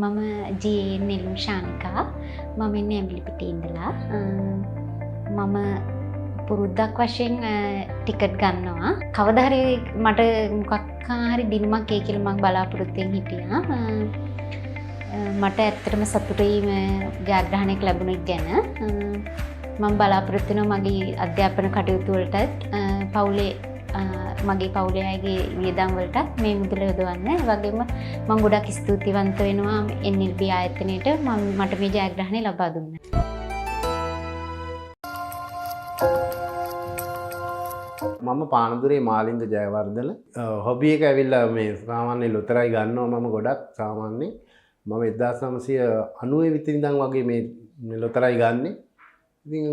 මම ජී නෙළුම් ශානිකා. මම ඉන්නේ ඇඹිලිපිටියේ ඉඳලා. මම පුරුද්දක් වශයෙන් ටිකට් ගන්නවා. කවදා හරි මට මොකක් හරි දිනුමක් එයි කියලා මං බලාපොරොත්තුවෙන් හිටියා. මට ඇත්තටම සතුටුයි ජයග්‍රහණයක් ලැබුණ ගැන. මම බලාපොරොත්තු වෙනවා මගේ අධ්‍යාපන කටයුතු වලටත් පවුලේ මගේ පවුලේ අයගේ වියදම් වලටත් මේ මුදල යොදවන්න. ඒ වගේම මම ගොඩක් ස්තුතිවන්ත වෙනවා NLB ආයතනයට මට මේ ජයග්‍රහණය ලබා දුන්න. මම පානදුරේ මාලින්ද ජයවර්ධන. හොබි එක ඇවිල්ලා මේ සාමාන්‍ය ලොතරයි ගන්නවා මම ගොඩක් සාමාන්‍යයෙන්. මම 1990 විතර ඉඳන් වගේ මේ ලොතරයි ගන්නෙ. ඉතින්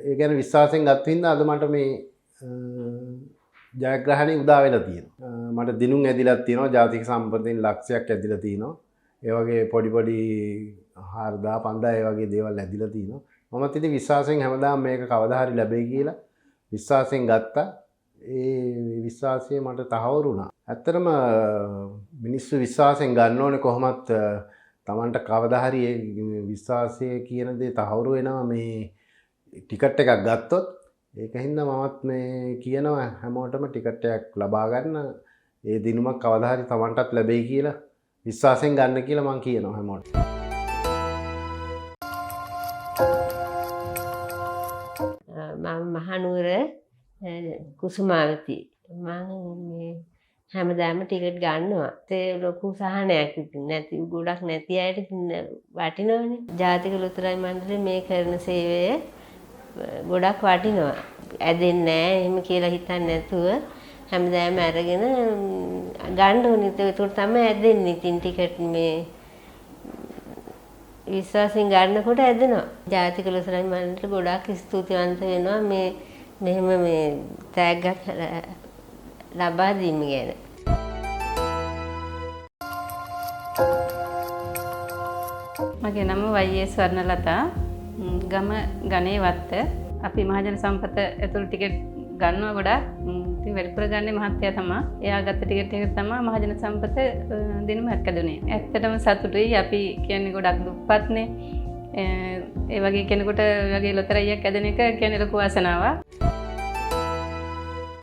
ඒ ගැන විශ්වාසයෙන් ගත්ත හින්දා අද මට මේ ජයග්‍රහණය උදා වෙලා තියෙනවා. මට දිනුම් ඇදිලා තියෙනවා. ජාතික සම්පතෙන් ලක්ෂයක් ඇදිලා තියෙනවා. ඒ වගේ පොඩි පොඩි 4000 5000 ඒ වගේ දේවල් ඇදිලා තියෙනවා. මමත් ඉතින් විශ්වාසයෙන් හැමදාම මේක කවදා හරි ලැබෙයි කියලා විශ්වාසයෙන් ගත්තා. ඒ විශ්වාසය මට තහවුරු වුණා. ඇත්තටම මිනිස්සු විශ්වාසයෙන් ගන්න ඕනේ කොහොමත් තමන්ට කවදා හරි ඒ විශ්වාසය කියන දේ තහවුරු වෙනවා මේ ටිකට් එකක් ගත්තොත්. ඒක හින්දා මමත් මේ කියනවා හැමෝටම ටිකට් එකක් ලබා ගන්න, ඒ දිනුමක් කවදා හරි තමන්ටත් ලැබෙයි කියලා විශ්වාසයෙන් ගන්න කියලා මං කියනවා හැමෝටම. මම මහනුවර කුසුමාවති. මං මේ හැමදාම ටිකට් ගන්නවා. ඒ ලොකු සහනයක් ඉතින් නැති ගොඩක් නැති අයට ඉතින් වටිනවනේ. ජාතික ලොතරැයි මණ්ඩලය මේ කරන සේවය ගොඩක් වටිනවා. ඇදෙන්නේ නෑ එහෙම කියලා හිතන්නේ නැතුව හැමදාම අරගෙන ගන්න ඕනේ. ඒකට තමයි ඇදෙන්නේ. ඉතින් ටිකට් මේ විශ්වාසයෙන් ගන්නකොට ඇදෙනවා. ජාතික ලොතරැයි මණ්ඩලයට ගොඩක් ස්තුතිවන්ත වෙනවා මේ මෙහෙම මේ තෑග්ගක් ලබා දීම ගැන. මගේ නම වයි ඒ ස්වර්ණලතා. ගම ගණේවත්ත. අපි මහජන සම්පත ඇතුළු ටිකට් ගන්නවා ගොඩක්. ඉතින් වැඩිපුර ගන්නේ මහත්තයා තමා. එයා ගත්ත ටිකට් එක තමා මහජන සම්පත දිනුමක් ඇදුනේ. ඇත්තටම සතුටුයි. අපි කියන්නේ ගොඩක් දුප්පත්නේ. ඒ වගේ කෙනෙකුට ඒ වගේ ලොතරැයියක් ඇදෙන එක කියන්නේ ලොකු වාසනාවක්.